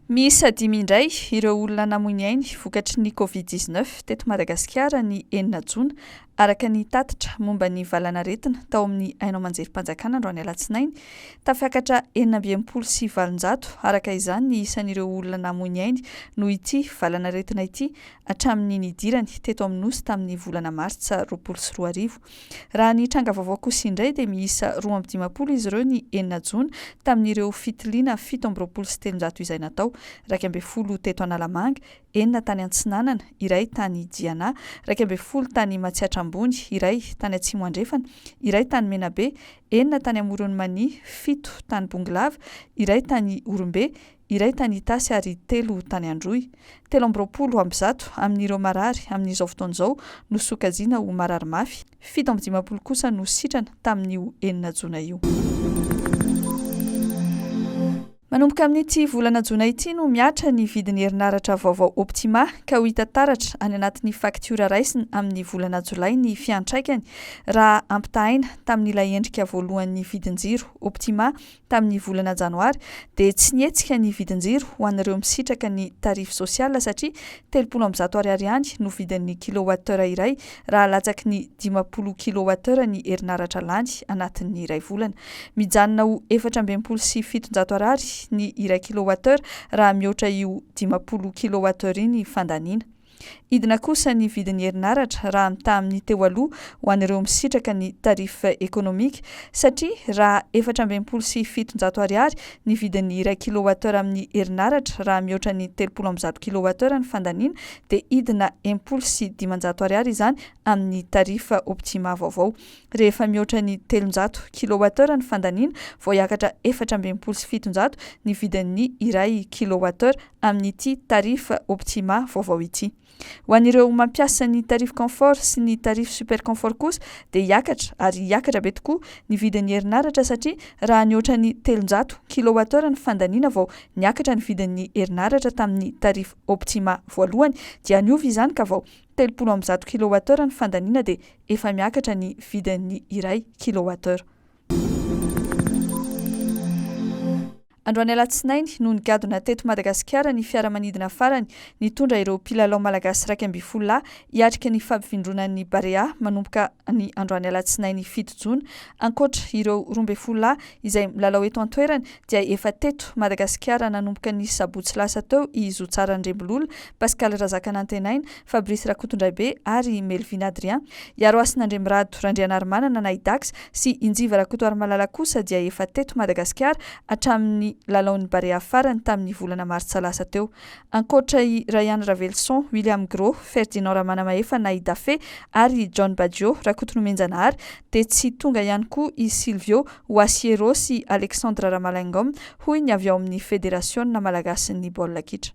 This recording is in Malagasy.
Miisa dimy indray ireo olona namoy ny ainy vokatry ny Covid 19 teto Madagasikara ny enina jona, araka ny tatitra momba ny valanaretina tao amin'ny haino aman-jerim-panjakana androany alatsinainy. Tafiakatra 866 araka izany ny isan'ireo olona namoy ny ainy noho ity valanaretina ity hatramin'ny nidirany teto amin'ny Nosy tamin'ny volana martsa 2020. Raha ny tranga vaovao kosa indray dia miisa 52 izy ireo ny enina jona tamin'ireo fitiliana 327 izay natao, 11 teto Analamanga, enina tany Antsinanana, iray tany Diana, 11 tany Matsiatra Ambony, iray tany Atsimo Andrefana, iray tany Menabe, enina tany Amoron'i Mania, fito tany Bongolava, iray tany Ihorombe, iray tany Itasy ary telo tany Androy. 123 amin'ireo marary amin'izao fotoana izao no sokajiana ho marary mafy, 57 kosa no sitrana tamin'io enina jona io. Manomboka amin'ity volana jona ity no mihatra ny vidin'ny herinaratra vaovao Optima ka ho hita taratra any anatin'ny faktiora raisina amin'ny volana jolay ny fiantraikany raha ampitahaina tamin'ilay endrika voalohan'ny vidin-jiro Optima Tamin'ny volana janoary dia tsy nihetsika ny vidin-jiro ho an'ireo misitraka ny tarif social satria 130 ariary ihany no vidin'ny kilowattheure iray raha latsaky ny 50 kilowattheure ny herinaratra lany anatin'ny iray volana. Mijanona ho 764 ariary ny iray kilowattheure raha mihoatra io 50 kilowattheure iny fandaniana. Hidina kosa ny vidin'ny herinaratra raha mitaha amin'ny teo aloha ho an'ireo misitraka ny tarif économique satria raha 764 ariary ny vidin'ny iray kilowattheure amin'ny herinaratra raha mihoatra ny 130 kilowattheure ny fandaniana dia hidina 560 ariary izany amin'ny tarif Optima vaovao. Rehefa mihoatra ny 300 kilowattheure ny fandaniana vao hiakatra 764 ny vidin'ny iray kilowattheure amin'ity tarif Optima vaovao ity. Ho an'ireo mampiasa ny tarif Confort sy ny tarif Super Confort kosa dia hiakatra ary hiakatra be tokoa ny vidin'ny herinaratra satria raha nihoatra ny 300 kilowattheure ny fandaniana vao niakatra ny vidin'ny herinaratra tamin'ny tarif Optima voalohany dia niova izany ka vao 130 kilowattheure ny fandaniana dia efa miakatra ny vidin'ny iray kilowattheure. Androany alatsinainy no nigadona teto Madagasikara ny fiaramanidina farany nitondra ireo mpilalao malagasy 11 lahy hiatrika ny fampivondronan'ny Barea manomboka ny androany alatsinainy 7 jona. Ankoatra ireo 12 lahy izay milalao eto an-toerana dia efa teto Madagasikara nanomboka ny sabotsy lasa teo i Zotsara Andriambilola, Pascal Razakanantenaina, Fabrice Rakotondraibe ary Melvin Adrien. Hiarohasina Andriamirado Randrianarimanana na i Dax sy i Njiva Rakotoarimalala kosa dia efa teto Madagasikara hatramin'ny lalaon'ny Barea farany tamin'ny volana martsa lasa teo. Ankoatra i Rayan Ravelison, William Gros, Ferdinand Ramanamahefa na i Dafe ary i John Baggio Rakotonomenjanahary dia tsy tonga ihany koa i Silvio Oasiero sy Alexandre Ramalaingom hoy ny avy ao amin'ny Federasiona malagasin'ny baolina kitra.